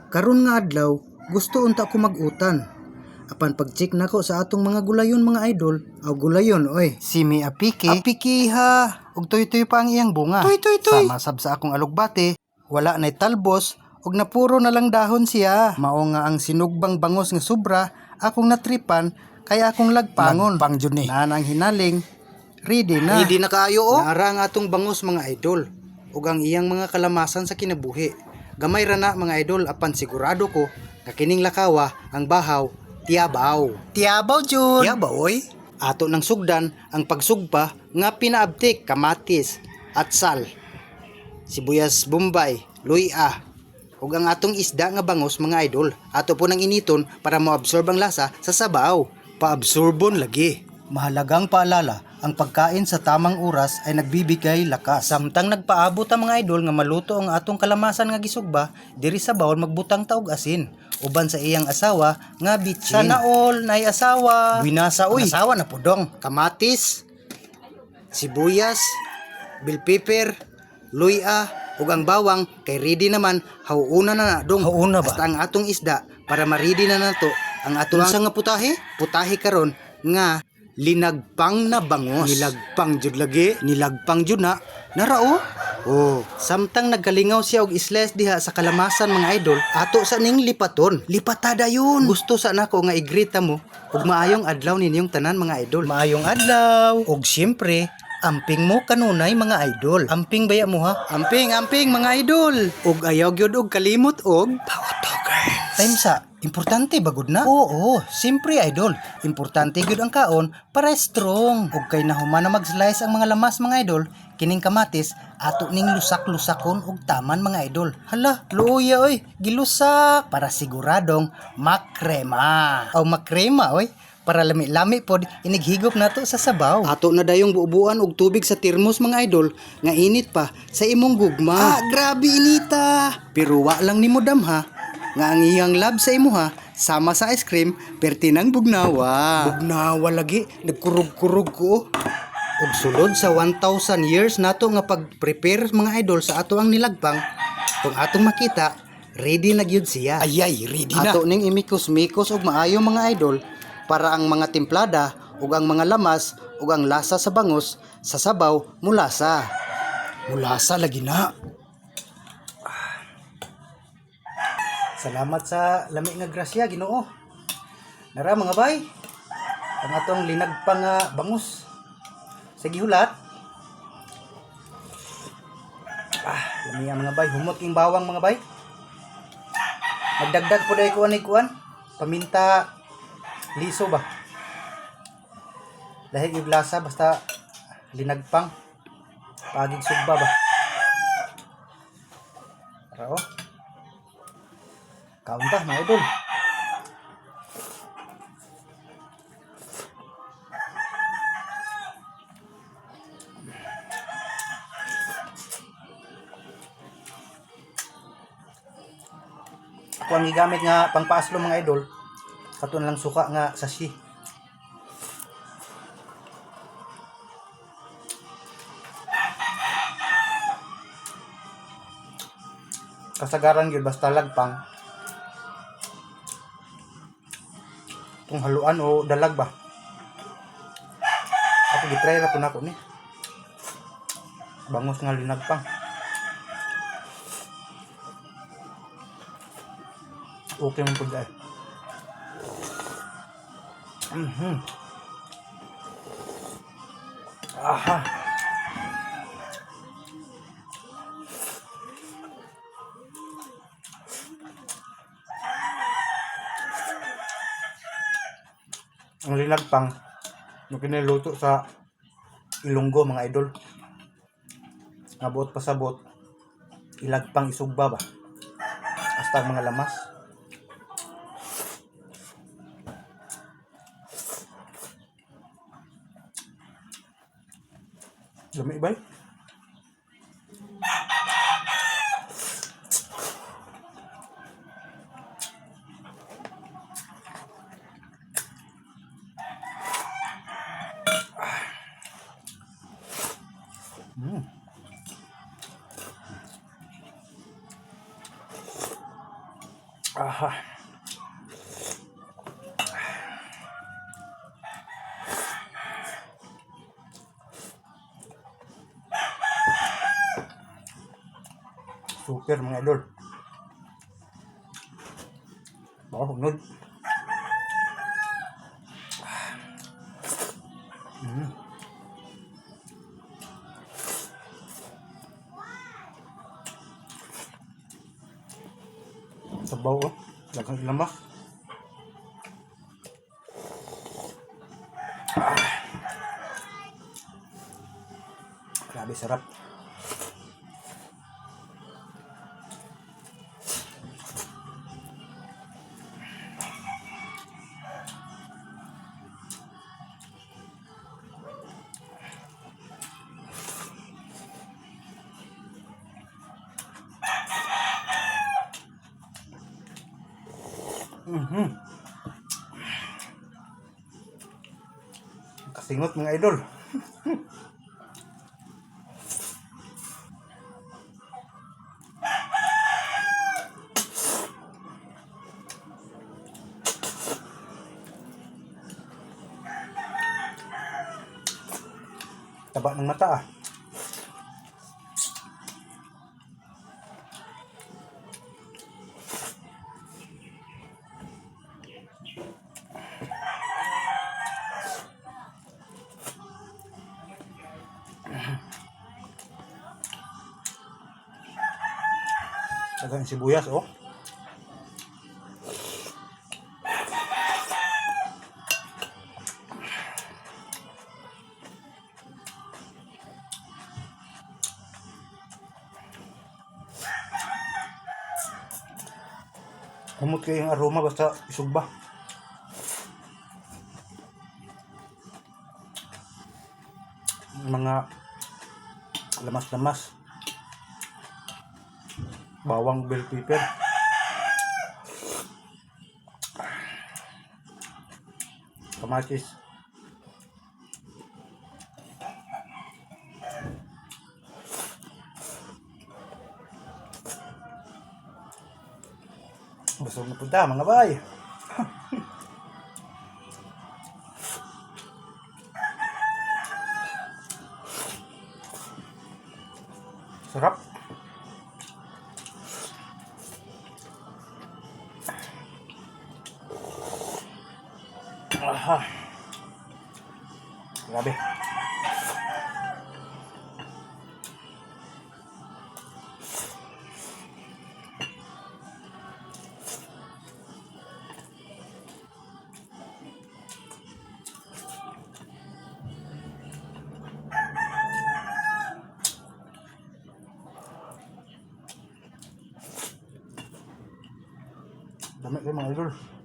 Karon nga adlaw, gusto unta ko mag-utan. Apan pag-check nako sa atong mga gulayon, mga idol, aw gulayon oy. Simi apiki, apikiha, ug tuy-tuy pa ang iyang bunga. Tuy, tuy, tuy. Sama sab sa akong alugbate, wala nay talbos ug napuro na lang dahon siya. Mao nga ang sinugbang bangos nga sobra akong natripan kay akong lagpangon. Lagpang jud ni. Naa na ang hinaling, ready na. Ready na kaayo oh. Naara ang atong bangos, mga idol, ug ang iyang mga kalamasan sa kinabuhi. Gamay ra na, mga idol, apan sigurado ko nga kining lakawa ang bahaw tiyabaw. Tiyabaw jud. Tiyabaw oy. Ato ng sugdan ang pagsugpa nga pinaabtik kamatis, atsal, sibuyas bombay, luya, ug ang atong isda nga bangos, mga idol. Ato po nang initon para moabsorb ang lasa sa sabaw. Paabsorbon lagi. Mahalagang paalala, ang pagkain sa tamang oras ay nagbibigay lakas. Samtang nagpaabot ang mga idol nga maluto ang atong kalamasan nga gisugba, diri sa bawol magbutang ta og asin. Uban sa iyang asawa nga bitsin. Sana all nay asawa. Winasa oy. Asawa na pudong. Kamatis, sibuyas, bell pepper, luya, ug ang bawang kay ready naman, hauuna na na dong. Hauuna ba? Hasta ang atong isda para ma-ready na nato ang atong sa nga putahe, putahe karon nga linagpang na bangos. Nilagpang jud lagi. Nilagpang jud na. Nara oh. Oh, samtang nagkalingaw siya og slice diha sa kalamasan, mga idol, ato sa ning lipaton. Lipatada yun. Gusto sa nako nga igrita mo ug maayong adlaw ninyong tanan, mga idol. Maayong adlaw. Og siyempre, amping mo kanunay, mga idol. Amping baya mo ha? Amping, amping, mga idol. Og ayaw gyud og kalimot og Pautogers. time sa importante bagud na. Oo, siyempre, idol. Importante gyud ang kaon para strong. Og kay nahuman na mag-slice ang mga lamas, mga idol, kining kamatis ato ning lusak-lusakon og taman, mga idol. Hala, luoya oy, gilusak para siguradong makrema. Aw makrema oy, para lami-lami pod inighigop nato sa sabaw. Ato na dayong buubuan og tubig sa termos, mga idol, nga init pa sa imong gugma. Ah, grabe inita. Pero wa lang nimo damha nga ang iyang love sa imuha sama sa ice cream perti ng bugnawa. Bugnawa lagi, nagkurog-kurog ko. Oh. Ug sulod sa 1,000 years nato nga pag-prepare, mga idol, sa ato ang nilagpang, kung atong makita, ready na gyud siya. Ayay, ready na. Ato ning imikos-mikos og maayo, mga idol, para ang mga timplada ug ang mga lamas ug ang lasa sa bangos sa sabaw mulasa. Mulasa lagi na. Salamat sa lami nga grasya, Ginoo. Nara, mga bay. Ang atong linagpang nga bangus. Sige hulat. Ah, lami ang mga bay, humot king bawang, mga bay. Magdagdag po dahil kuan kuan. Paminta liso ba? Dahil yung lasa basta linagpang. Pagig sugba ba? Tara oh. Kaon ta, mga idol. Ako ang gigamit nga pangpaaslo, mga idol. Katon lang suka nga sashi. Kasagaran gyud basta lagpang. Kung haluan o dalag ba. Ako gitry ra po nako ni. Bangos nga linagpang. Okay man pud ay. Aha. Ang linagpang yung kiniluto sa Ilonggo, mga idol. Nga buot pasabot ilagpang isugba ba. Hasta ang mga lamas. Lami ba? Aha. Super, mga idol. Baka hunod. Sabaw oh. Daghang lamas. Ah. Grabe sarap. Kasingot, mga idol. Taba ng mata ah. Daghang sibuyas oh. Humot kayo yung aroma basta isugba. Mga lamas-lamas. Bawang, bell pepper. Kamatis. Busog na punta, mga bay. Sarap. Aha. Grabe. Dami kayo, mga idol.